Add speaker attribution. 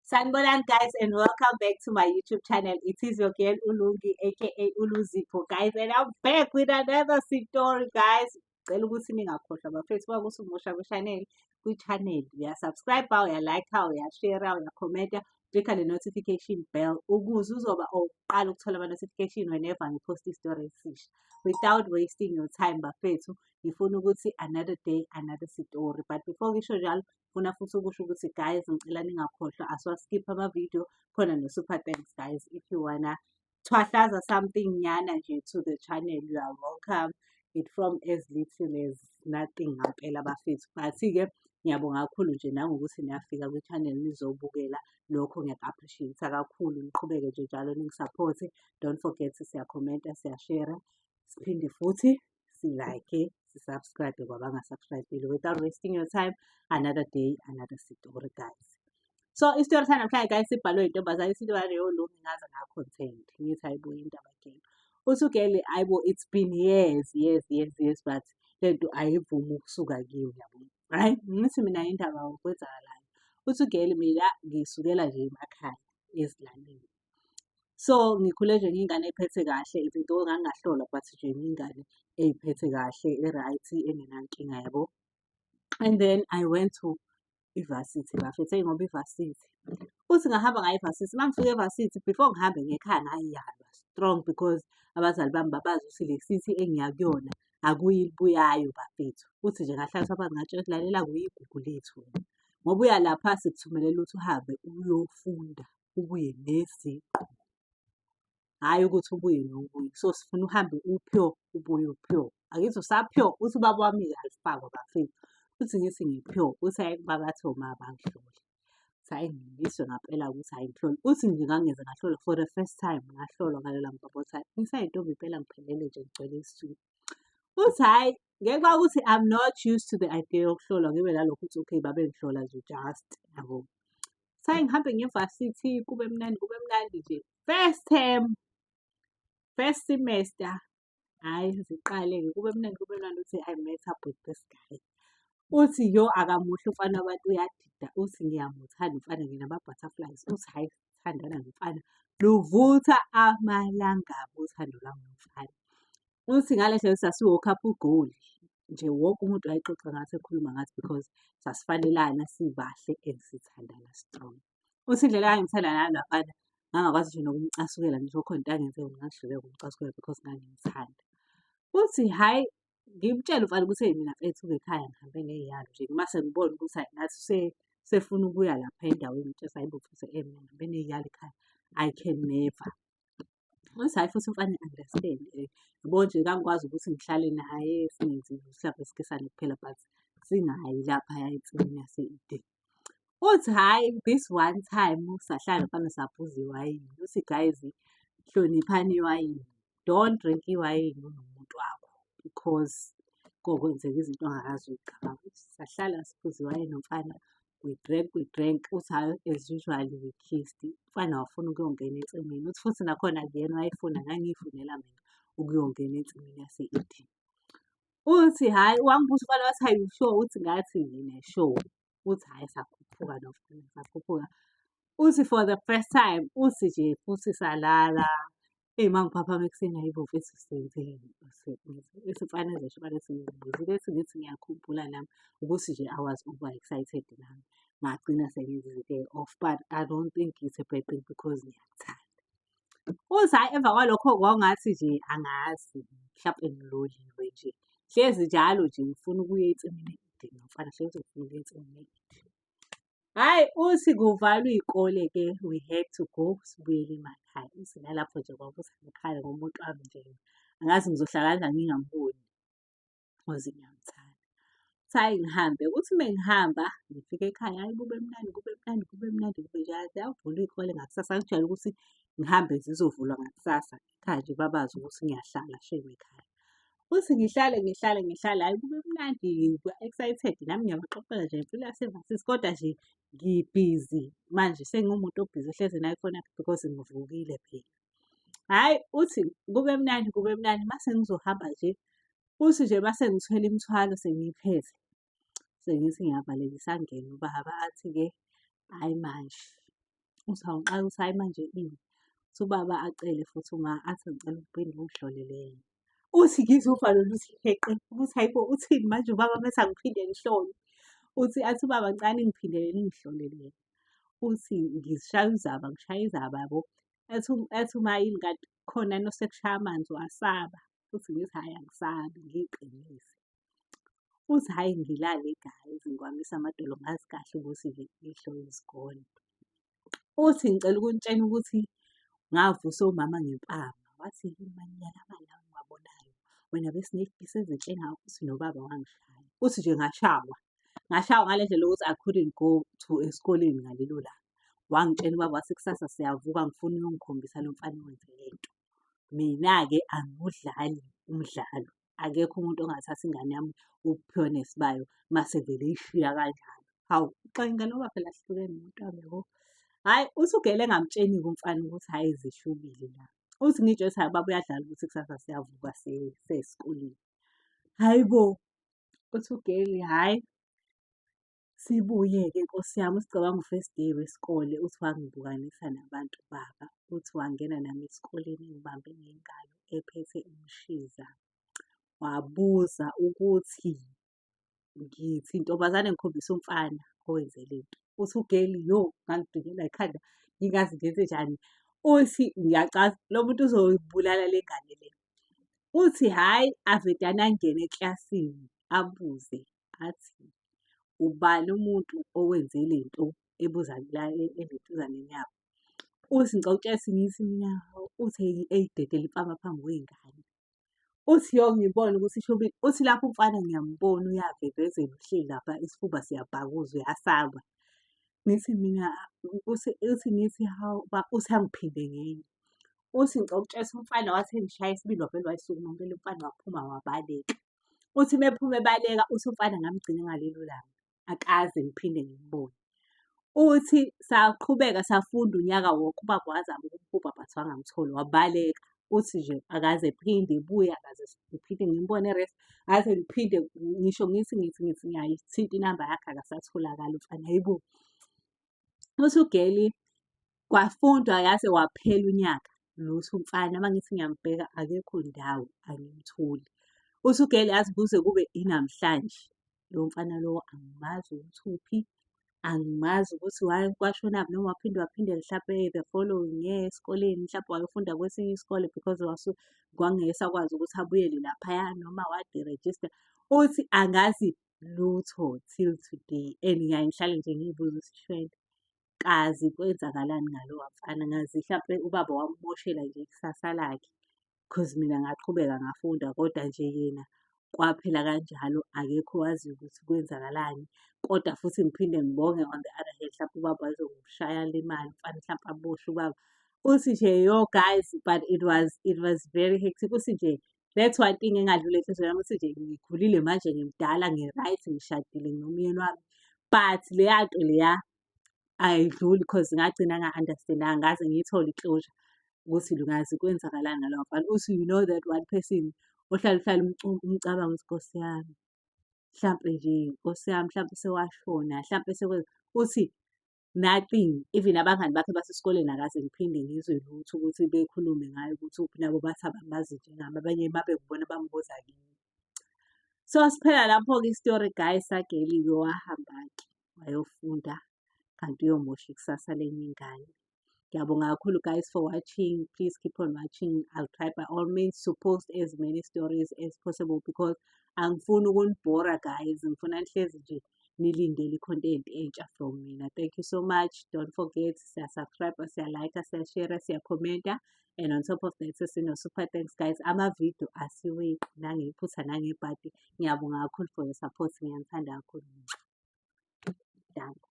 Speaker 1: Sanibonani guys, and welcome back to my YouTube channel. It is your girl Ulungi, aka Uluzipho, guys, and I'm back with another story, guys. Cela ukuthi ningakhohlwa, bafethu, ukuthi umusha kwi-channel, kwi-channel uya-subscribe, uya-like, uya-share, uya-comment, clicka le notification bell ukuze uzoba oqala ukuthola ama-notification whenever ngi-post i-story esisha. Without wasting your time, bafethu, ngifuna ukuthi another day, another story. But before ngisho njalo, funa futhi ukusho ukuthi, guys, ngicela ningakhohlwa, asiwa-skip ama-video, khona no-super thanks, guys. If you wanna thwahlaza something nyana nje to the channel, you are welcome. It from as little as nothing ngampela, bafethu. But-ke ngiyabonga kakhulu nje nangokuthi niyafika kwi-channel nizobukela. Lokho ngiyaku-appreciate kakhulu. Niqhubeke nje njalo ningi-support. Don't forget, siya-comment-a, siya-share, siphinde futhi si-like, si-subscribe kwabanga-subscribe-ile. Without wasting your time, another day, another story, guys. So isitori sanamhlanje, guys, sibhalwe intombazane. Isintombazane yolungi ngaze nga-content ngithi ayibuye indaba girl. Uthi u-girl, ayibo, it's been years, years, years, years, but lento ayivumi ukusuka kiyo, yabo. Hhayi, ngithi mina, indaba kwenzakalayo. Uthi u-girl, mina ngisukela nje emakhaya ezilalini. So ngikhule nje ngiyingane ey'phethe kahle, even though ngangingahlolwa, but nje ngiyingane ey'phethe kahle, e-right, engenankinga, yabo. And then I went to i-varsity, bafethu, eyi, ngoba i-varsity. Uthi ngahamba ngaya e-varsity, uma ngifika e-varsity, before ngihambe ngekhaya ngayalwa strong because abazali bami babazi ukuthi le city engiya kuyona akuyilibuyayo, bafethu. Uthi nje ngahlaliswa phansi, ngatshelwa ukuthi, lalela, kuyigugu lethu wena. Ngoba uya lapha sikuthumelela ukuthi uhambe uyofunda, ubuye neziqu. Hhayi ukuthi ubuye nokunye. So sifuna uhambe u-pure, ubuye u-pure. Angithi usa-pure, uthi ubaba wami-ke alifakwa, bafethu. Uthi ngithi ngi-pure, uthi hhayi, babathi oma bangihlole. Hhayi, ngizwe ngampela ukuthi hhayi, ngihlolwe. Uthi nje ngangeze ngahlolwa for the first time, ngahlolwa ngalelo langa, baba, uthi hhayi, ngisayintombi impela, ngiphelele nje, ngigcwele esiswini. Uthi hhayi, ngenxa yokuthi I'm not used to the idea yokuhlolwa, ngibe nalokho ukuthi okay, babengihlola nje just, yabo. Hhayi, ngihambe ngiye-varsity, kube mnandi, kube mnandi nje. First term, first semester, hhayi, ziqale-ke, kube mnandi, kube mnandi. Uthi I met up with this guy. Uthi yo, akamuhle umfana wabantu, uyadida. Uthi ngiyamuthanda umfana, nginama-butterflies. Uthi hhayi, thandana nomfana. Luvutha amalangabi uthando lwami nomfana. Uthi ngale ndlela sasiwo-couple goal. Nje wonke umuntu wayexoxa ngathi, ekhuluma ngathi, because sasifanelana, sibahle and sithandana strong. Uthi indlela engangimthanda ngayo lo mfana, ngangakwazi nje nokumcasukela, ngisho khona into angenze yona, ngangihluleka ukumcasukela because ngangimthanda. Uthi hhayi, ngimtshele umfana ukuthi, hey, mina mfethu, ekhaya ngihambe ngey'yalo nje. Mase ngibona ukuthi hhayi, ngathi sefuna ukuya lapha endaweni, ngimtshela ukuthi hhayi bo mfethu, mina ngihambe ney'yalo ekhaya, I can never. Uthi hhayi, futhi umfana e-understand, yabo nje ngangikwazi ukuthi ngihlale naye, singenzi mhlampe sikhisane kuphela, but singayi laphaya ensimini yase-Eden. Uthi hhayi, this one time sahlala nomfana, saphuza iwayini. Uthi, guys, hloniphani iwayini. Don't drink iwayini unomuntu wakho because kokwenzeka izinto ongakaze uy'cabange. Sahlala siphuza iwayini nomfana, we drank, we drank. Uthi hhayi, as usual we kissed. Umfana wafuna ukuyongena ensimini. Uthi futhi nakhona akuyena owayefuna, ngangiyifunela mina ukuyongena ensimini yase-Eden. Uthi hhayi, wangibuza umfana wathi, are you sure? Uthi ngathi ngine-sure. Uthi hhayi, sakhuphuka nomfana, sakhuphuka. Uthi for the first time, uthi nje futhi salala. Eyi, uma ngiphaphama ekuseni, hhayi bo mfethu, senzeni? Uthi umfana ezosho, umfana ethi ngibuzile, ethi ngithi ngiyakhumbula nami ukuthi nje I was over excited nami. Ngagcina sengenza izinto ey'off, but I don't think it's a bad thing because ngiyakuthanda. Uthi hhayi, emva kwalokho kwakungathi nje angazi, mhlampe ngiloliwe nje. Hlezi njalo nje ngifuna ukuya ensimini e-Eden nomfana, hlezi ngifuna ukuya ensimini e-Eden. Hhayi, uthi kuvalwa iy'kole-ke, we had to go, sibuyele emakhaya. Uthi nalapho nje kwakuthi angikhale ngomuntu wami nje. Angazi ngizohlala kanjani ngingamboni cause ngiyamthanda. Uthi hhayi, ngihambe, kuthi uma ngihamba ngifike ekhaya, hhayi, kube mnandi, kube mnandi, kube mnandi, kube njalo. Ziyavulwa iy'kole ngakusasa, ngijwayele ukuthi ngihambe zizovulwa ngakusasa. Ekhaya nje babazi ukuthi ngiyahlala shame ekhaya. Uthi ngihlale, ngihlale, ngihlale, hhayi, kube mnandi, ngiba-excited nami, ngiyabaxoxela nje impilo yase-varsity, kodwa nje ngibhizi manje, sengiwumuntu obhizi ohlezi nayo ifoni yakhe because ngivukile phela. Hhayi, uthi kube mnandi, kube mnandi, mase ngizohamba nje, uthi nje mase ngithwele imithwalo sengiyiphethe, sengithi ngiyavalelisa, angene ubaba athi-ke, hhayi manje. Uthi awungixaki ukuthi hhayi manje ini. Uthi ubaba acele futhi uma athi ngicela uphinde ungihlolele yena. Uthi ngizwe uvalo luthi heqe ukuthi hhayi bo uthini manje ubaba methi angiphinde ngihlolwe. Uthi athi ubaba ngicela ningiphindele ningihlolele yena. Uthi ngizishaya izaba, ngishaya izaba yabo. Athi uma yini kanti khona nosekushaya amanzi wasaba. Uthi ngithi hhayi angisabi ngiyiqinise. Uthi hhayi ngilale guys, ngiwamisa amadolo ngazi kahle ukuthi nje ihlo is gone. Uthi ngicela ukunitshela ukuthi ngavusa umama ngempama. Wathi yini mani yalaba la engiwabonayo. Wena besinefiso ezinhle ngawe uthi nobaba wangishaya. Uthi nje ngashawa. Ngashawa ngale ndlela yokuthi I couldn't go to esikoleni ngalelo langa. Wangitshela ubaba wathi kusasa siyavuka ngifuna uyongikhombisa lo mfana owenze le nto. Mina-ke angiwudlali umdlalo. Akekho umuntu ongathatha ingane yami ubu-pureness bayo mase vele eyishiya kanjalo. Hawu, uxakekile ngoba phela sihlukene nomuntu wami yabo. Hhayi, uthi ugele engamtsheni-ke umfana ukuthi hhayi zishubile la. Uthi ngitsho ukuthi hhayi ubaba uyadlala ukuthi kusasa siyavuka siye esikoleni. Hhayi bo, uthi ugeli hhayi sibuye-ke nkosi yami usicabanga u-first day wesikole uthi wangibukanisa nabantu baba. Uthi wangena nami esikoleni engibambe ngengalo ephethe umshiza. Wabuza ukuthi ngithi ntombazane ngikhombisa umfana owenze le nto. Uthi ugeli yo ngangidukela ikhanda ngingazi ngenzenjani. Uthi ngiyacaza lo muntu uzoyibulala le ngane le. Uthi hhayi avedane angene eklasini abuze athi ubani umuntu owenze le nto ebuza la elentuzaneni yabo. Uthi ngicela ukutshela ngithi mina hawu uthi eyidedela impama phambi kwey'ngane. Uthi yo ngibone ukuthi ishubile. Uthi lapho umfana ngiyambona uyavevezela uhleli lapha isifuba siyabhakuza uyasaba. Ngithi mina uthi ngithi hawu uthi angiphinde ngenye. Uthi ngicela ukutshela umfana wathi engishaya isibili wavele wayesukuma impela umfana waphuma wabaleka. Uthi uma ephuma ebaleka uthi umfana ngamgcina ngalelo langa, akaze ngiphinde ngimbone. Uthi saqhubeka safunda unyaka wonke ubaba wazama ukumhubha but wangamtholi wabaleka. Uthi nje akaze ephinde ebuye, akaze ngiphinde ngimbone e-res, akaze ngiphinde ngisho ngithi ngithi ngithi ngiyayithinta inamba yakhe akasatholakali umfana, hhayi bo. Uthi ugeli kwafundwa yaze waphela unyaka lutho umfana uma ngithi ngiyambheka akekho ndawo angimtholi. Uthi ugeli yazi kuze kube inamhlanje lo mfana lo angimazi ukuthi uphi, angimazi ukuthi kwashonaphi noma waphinde waphindela hlampe the following year esikoleni mhlampe wayofunda kwesinye isikole because kwangeke esakwazi ukuthi abuyele laphaya noma wadirejista. Uthi angazi lutho till today and ngiyaye ngihlale nje ngiy'buza ukuthi shwele kazi kwenzakalani ngalowa mfana ngazi hlampe ubaba wamumoshela nje ikusasa lakhe. Cause mina ngaqhubeka ngafunda kodwa nje yena kwaphela kanjalo akekho owaziyo ukuthi kwenzakalani. Kodwa futhi ngiphinde ngibonge on the other hand hlampe ubaba wayezongishaya alimale umfana hlampe aboshwe ubaba. Uthi nje yo guys but it was very hectic. Uthi nje that's one thing engadlula enhliziyweni yami ukuthi nje ngikhulile manje ngimdala ngi-right ngishadile nginomyeni wami. But leya nto leya ayidluli cause ngagcina nga-understand-anga ngaze ngiyithole i-closure ukuthi ngazi kwenzakalani ngalowa mfana. Uthi you know that one person ohlale uhlale umcabango ukuthi Nkosi yami, hlampe nje Nkosi yami hlampe sewashona, hlampe uthi nothing even abangani bakhe basesikoleni akaze ngiphinde ngizwe lutho ukuthi bekhulume ngaye ukuthi uphi nabo bathi abamazi njengami abanye uma bengibona bambuza kimi. So siphela lapho-ke isitori guys sageli-ke wahamba-ke wayofunda kanti uyomosha ikusasa lenye ingane. Ngiyabonga kakhulu guys for watching. Please keep on watching. I'll try by all means to post as many stories as possible because angifuni ukunibhora guys. Ngifuna nihlezi nje nilindele i-content entsha from mina. Thank you so much. Don't forget siya-subscribe, siya-like, siya-share, siya-commenta. And on top of that sesino super thanks guys. Ama-video asiweqi nangephutha nangebhadi. Ngiyabonga kakhulu for your support. Ngiyanithanda kakhulu. Danko.